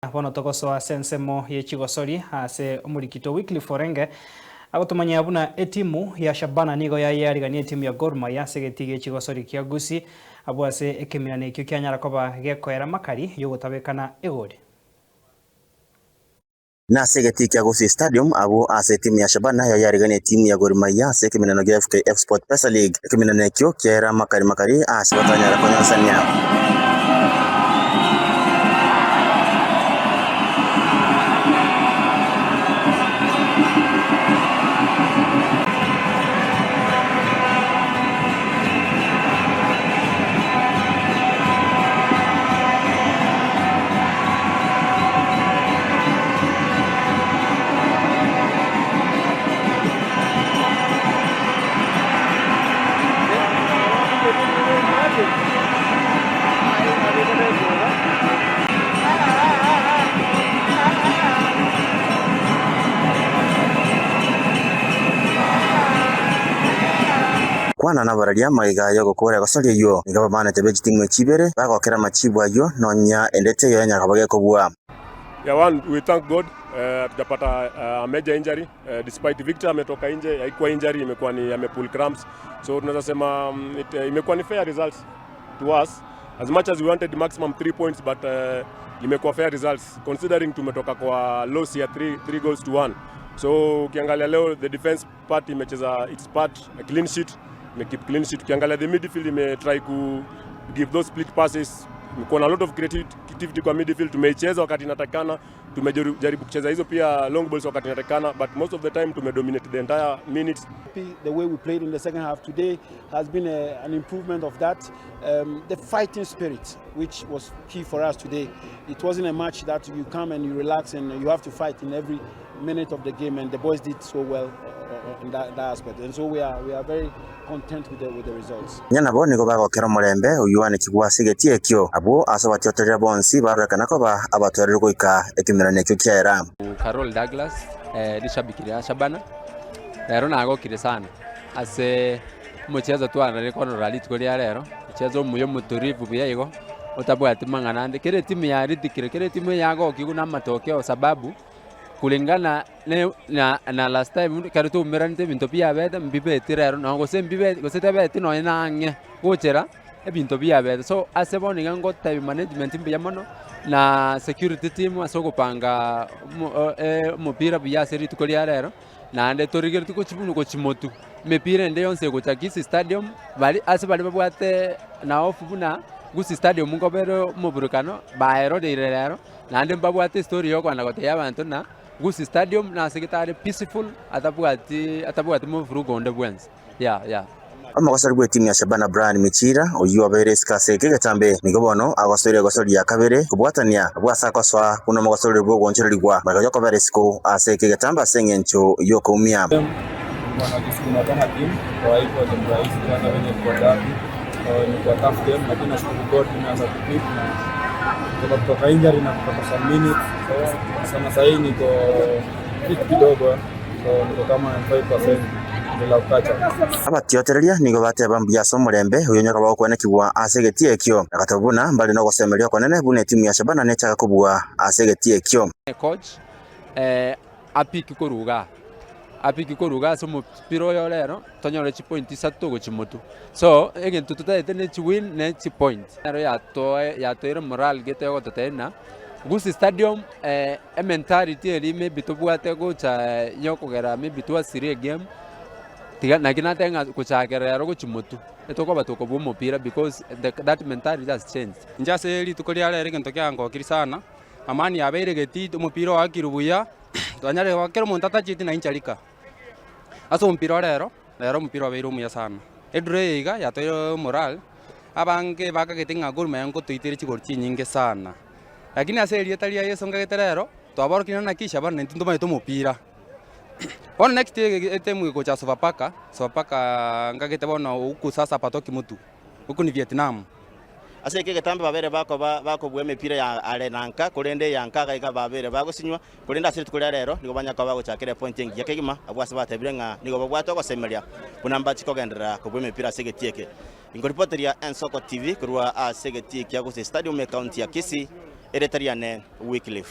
Bono togosoa ase ensemo ye chigosori ase omorikito Wycliffe Orenge agotomanyia buna etimu ya Shabana nigo yayearigania etimu ya Gor Mahia ase egetii gie chigosori kia Gusii abwo ase ekeminano ekio kianyara koba gekoera makari yogotabekana egori. Nase egetii kia Gusii Stadium abwo ase etimu ya Shabana yayearigania etimu ya Gor Mahia ase ekeminano gia FKF Sport Pesa League. Ekeminano ekio kiaera amakari makari aase batanyara konyansania. Kwana nabararia magega y'ogokora egosoria eyio, nigo abamanete be chitimu echi ibere bagokera amachibu ayio nonya ende teiyo yanyara koba gekobua. Yeah, one, we thank God hatujapata uh, a major injury uh, despite Victor ametoka nje, haikuwa injury, imekuwa ni amepull cramps, so tunaweza sema um, it, uh, imekuwa ni fair results to us as much as we wanted maximum 3 points but uh, imekuwa fair results considering tumetoka kwa loss ya 3 3 goals to 1 so ukiangalia leo the defense part imecheza its part a clean sheet imekeep clean sheet. Ukiangalia the midfield imetry ku give those split passes, imekuwa na lot of creativity kwa midfield. Tumeicheza wakati inatakikana, tumejaribu kucheza hizo pia long balls wakati inatakikana, but most of the time tumedominate the entire minutes. The way we played in the second half today has been a, an improvement of that. Um, the fighting spirit, which was key for us today. It wasn't a match that you come and you relax and you have to fight in every minute of the game, and the boys did so well uh, uh, in that, that aspect. And so we are, we are very content with the, with the results. Nonya nabo nigo bagokera omorembe oyio oanekigwe ase egetii ekio, abwo ase abatiotorera bonsi barorekana koba abatoereru goika ekemerano ekio kiaera. Carol Douglas, eh, rishabiki ria Shabana, rero nagokire sana ase omochezo twarare korora rituko ria rero, omochezo omuya omotulivu buya igo, otabwati mang'ana ande, kera etimu yaritikire, kera etimu eyagokigwa na amatokeo sababu. Kulingana ne na na last time ekero twaumeranete ebinto biabete mbibeti rero nonye gose mbibeti gose tebeti nonye na ang'e gochera ebinto biabete. So ase bono iga ngotebi management mbuya mono na security team ase ogopangaa omo omopira buya ase rituko ria rero, naende torigeretie gochi buna gochi motwe, emepira ende yonsi egocha Kisii stadium, bari ase baria babwate na hofu buna Gusii stadium nkobere omoburukano, baeroreire rero. Naende mbabwate estory yokogenda gotebia abanto ng'a Gusii Stadium nase gete are peaceful atabwati atabwati movurugo onde bwensi yeah yeah. Omogosori bw'etimu ya Shabana Brian Michira oyio obeire isiko ase eke egetambe nigo bono agosoire egosori ria kabere kobwatania abwo ase agosoa buna omogosori bw'ogoonchorerigwa magega y'okobera isiko ase eke egetambe ase eng'encho y'okoumia. Kutoka injury na kutoka some minutes so sana sahii niko fit kidogo so niko kama 5% bila kukacha. Abatiotereria nigo bateba mbuya ase omorembe oyo onye koba gokwenekigwa ase egetii ekio, na gateba buna mbare nogosemeria okonene buna etimu ya Shabana nechaga kobua ase egetii ekio. Coach apiki korwa igaa, apiki korwa igaa ase omopira oyo rero, tonyore chipoint isato gochia motwe. So, egento totagete ne chiwin ne chipoint. Nero yatoe yatoeire morale gete yogototebia ng'a Gusii Stadium ementality eria maybe tobwate gocha yokogera maybe twasirie egame, tiga naki nateba ng'a gochakera rero gochia motwe, etokoba tokobua omopira because the that mentality has changed. Inche ase rituko ria rero egento kiangokirie sana, amani yabeire geti, omopira oakirwe buya, twanyarire goaka kera omonto atacheti na inche rika. Ase omopira o rero, rero omopira obeire omuya sana. Edraw eye iga yatoeire morale, abange bakagete ng'a Gor Mahia nkotoitere chigori chinyinge sana. Lakini ase erieta ria Yeso nkagete rero, twaborokire naki Shabana intwe ntomanyete omopira. Bono next etemu egocha Sofapaka, Sofapaka nkagete bono huku sasa patoki mtu, huku ni Vietnam. Ase eke egetambe babere bakoba bakobua emepira ya are na nka, korende eya nka gaiga babere bagosinywa, korende ase rituko ria rero nigo banya koba bagochakera epointi engiya kegima, abwo ase batebire ng'a nigo babwate ogosemeria buna mbachi kogenderera kobua emepira ase egetii eke. Inkoripoteria Ensoko TV korwa ase egetii kia Gusii Stadium ekaunti ya Kisii, Ere tari ane Wycliffe.